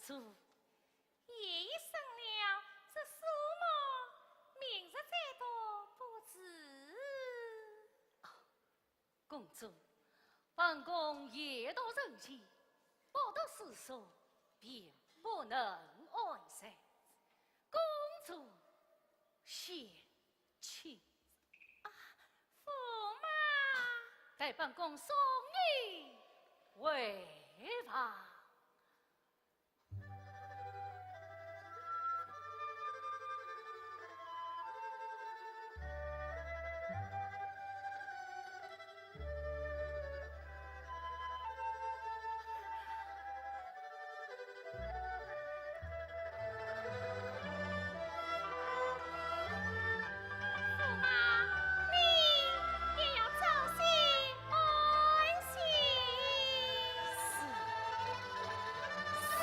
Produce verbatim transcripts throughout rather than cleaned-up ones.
主。夜已深了，这苏某明日再到不迟。哦，公主，本宫夜读圣经，不读诗书，便不能安睡。公主先请。啊，驸马。待本宫送你回房。 驸马，你也要早些安歇。是，是。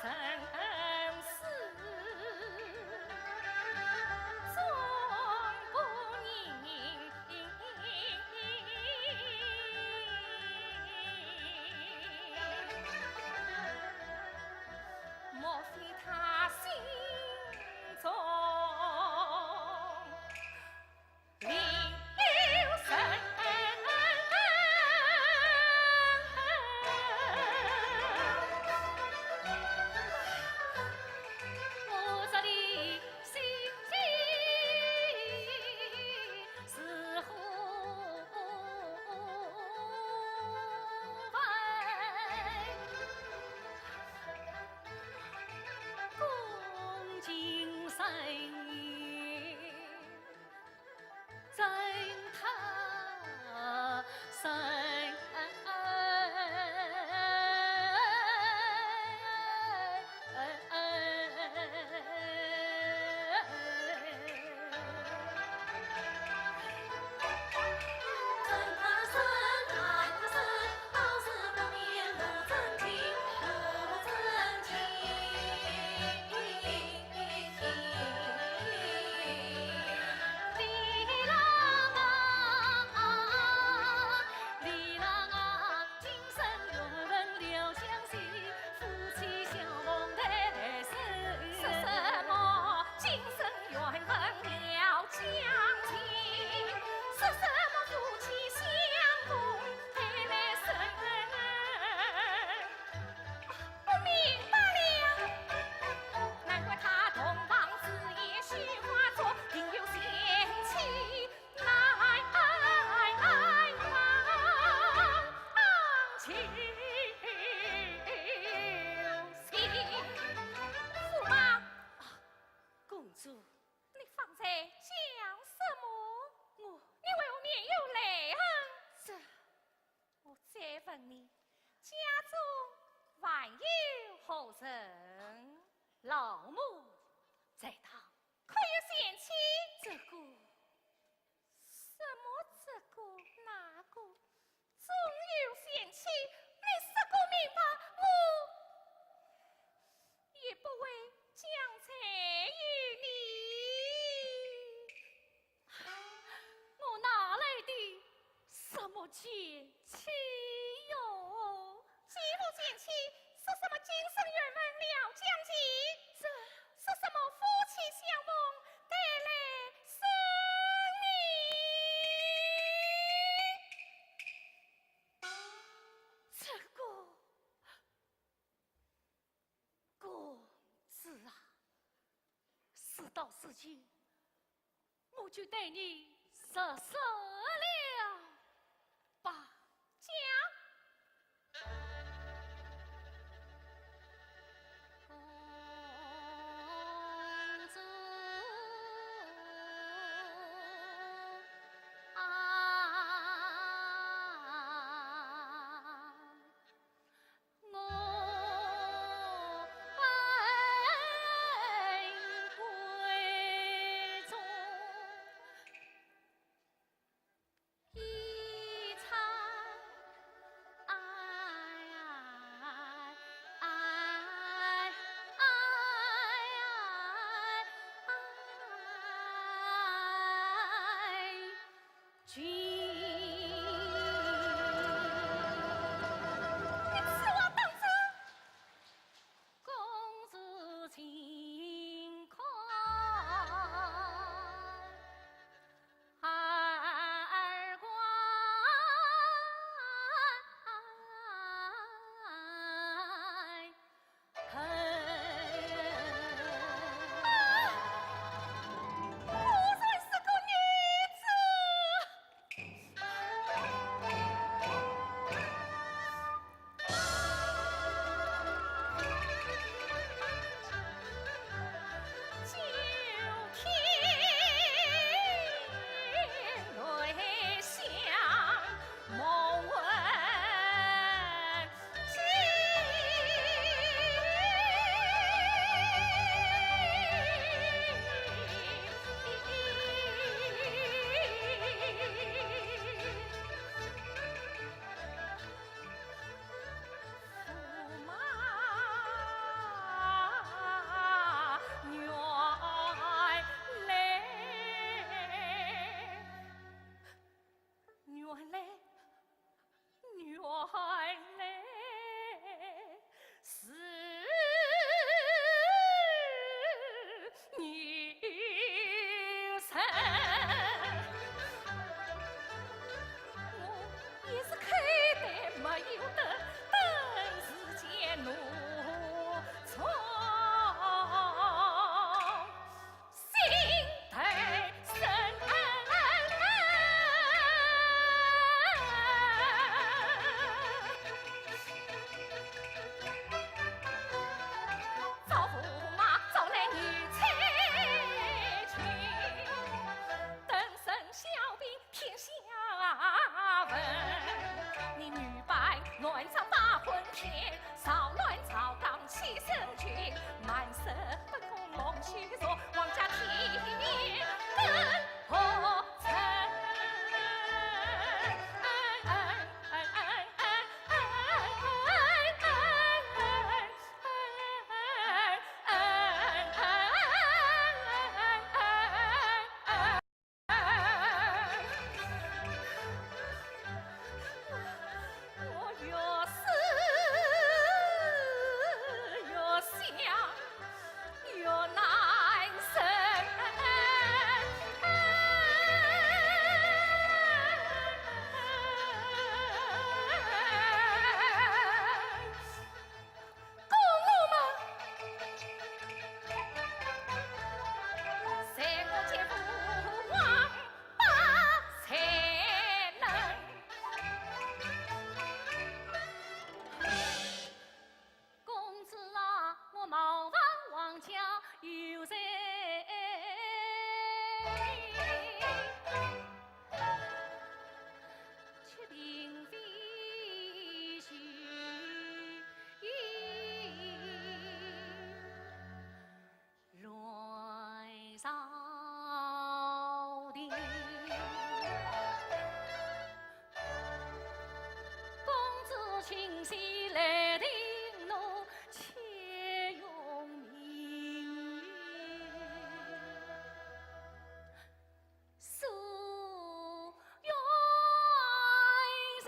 真是中国人，莫非他心中另有人？我这里心里是何为？恭敬深言。 真他神。说什么今生缘分了将尽？说什么夫妻相逢待来生？ 我明白了，难怪他洞房之夜绣花针，定有仙妻难忘情。驸马，公主，你方才讲什么？我，你为何面有泪痕？这，我再问你，家中还有何人？老母在堂。可有贤妻？这个，什么这个那个？总有贤妻，你说个明白，我也不会将才与你。 我哪来的什么贤妻哟？既无贤妻，说什么今生缘分了将尽？这，说什么夫妻相逢待来生呢？这个， 公子啊，事到如今，我就对你实说了吧。讲。公子啊， 我本闺中，我越思越想，越难受。公公嘛，随我姐夫王八才能。公子啊，我茅房王家有谁？ 却并非是乱朝廷。公子请息来听奴且用命。 诉冤情。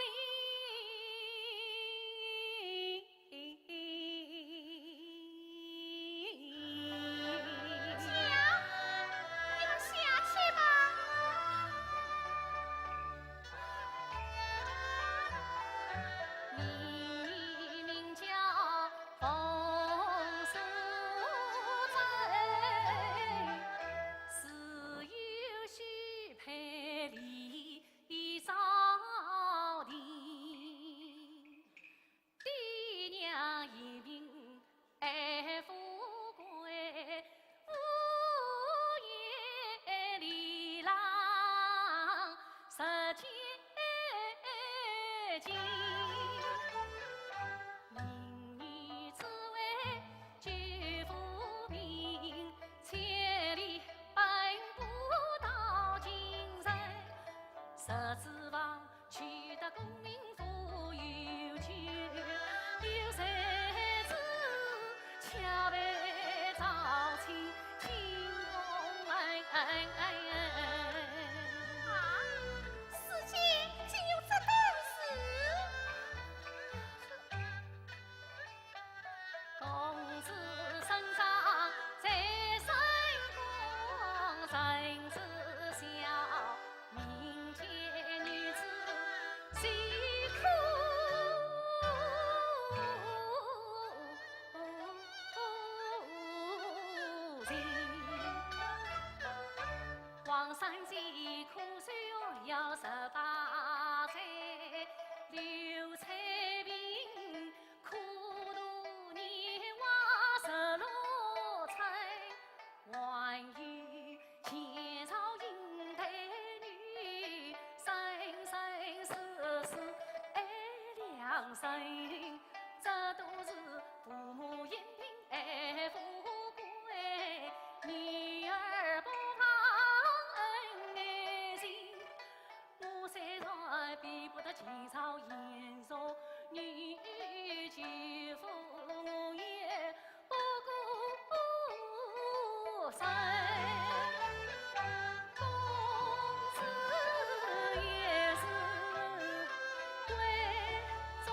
讲，你们下去吧。 爹娘一命爱富贵，无言离郎十千金。明日只为救父命，千里奔波到京城，十指望 取得功名复有救，有谁知巧被招亲惊动。啊，世间竟有这等事！ 公子身上在身宫，人知晓，民间女子谁可信？黄山寺苦修要十八载，刘翠萍 苦读年华十六载，还有前朝英台女，生生世世爱良人，这都是父母因病爱富贵，女儿不忘恩爱情。 我虽然比不得前朝贤淑女，舅父我也不过生。公子也是闺中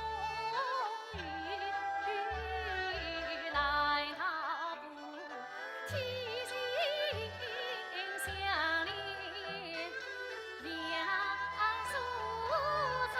女，难道不 提心相连两相随。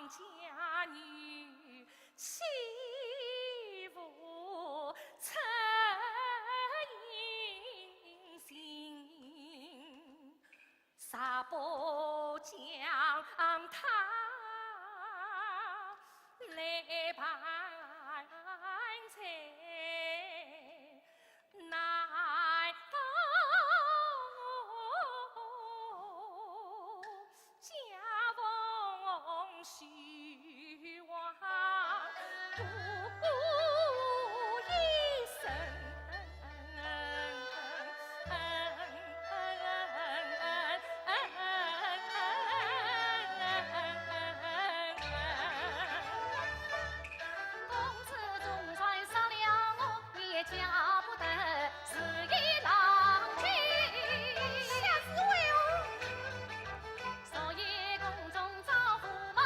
家女欺父出阴性，若不将她来盘罪，难道 家风虚妄，不顾一生。公子总算杀了我，你也嫁不得，是一郎君。吓死我哟！ 昨夜宫中遭驸马，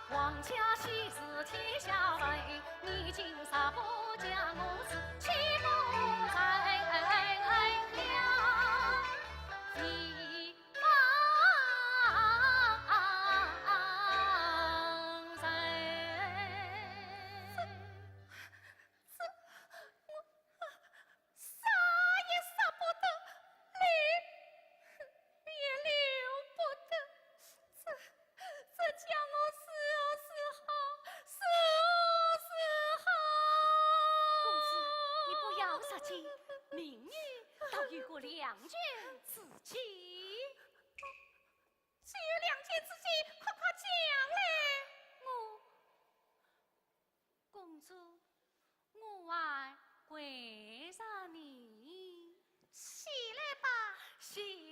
皇家喜事天下闻，你竟若不将我死，岂不成了地方人？这，我，啊， 杀也杀不得，留也留不得，这，这叫我如何是好，如何是好？公子，你不要着急，明日倒有个良缘之计。只有良缘之计，快快讲来。我 公主，我还跪着呢。起来吧。起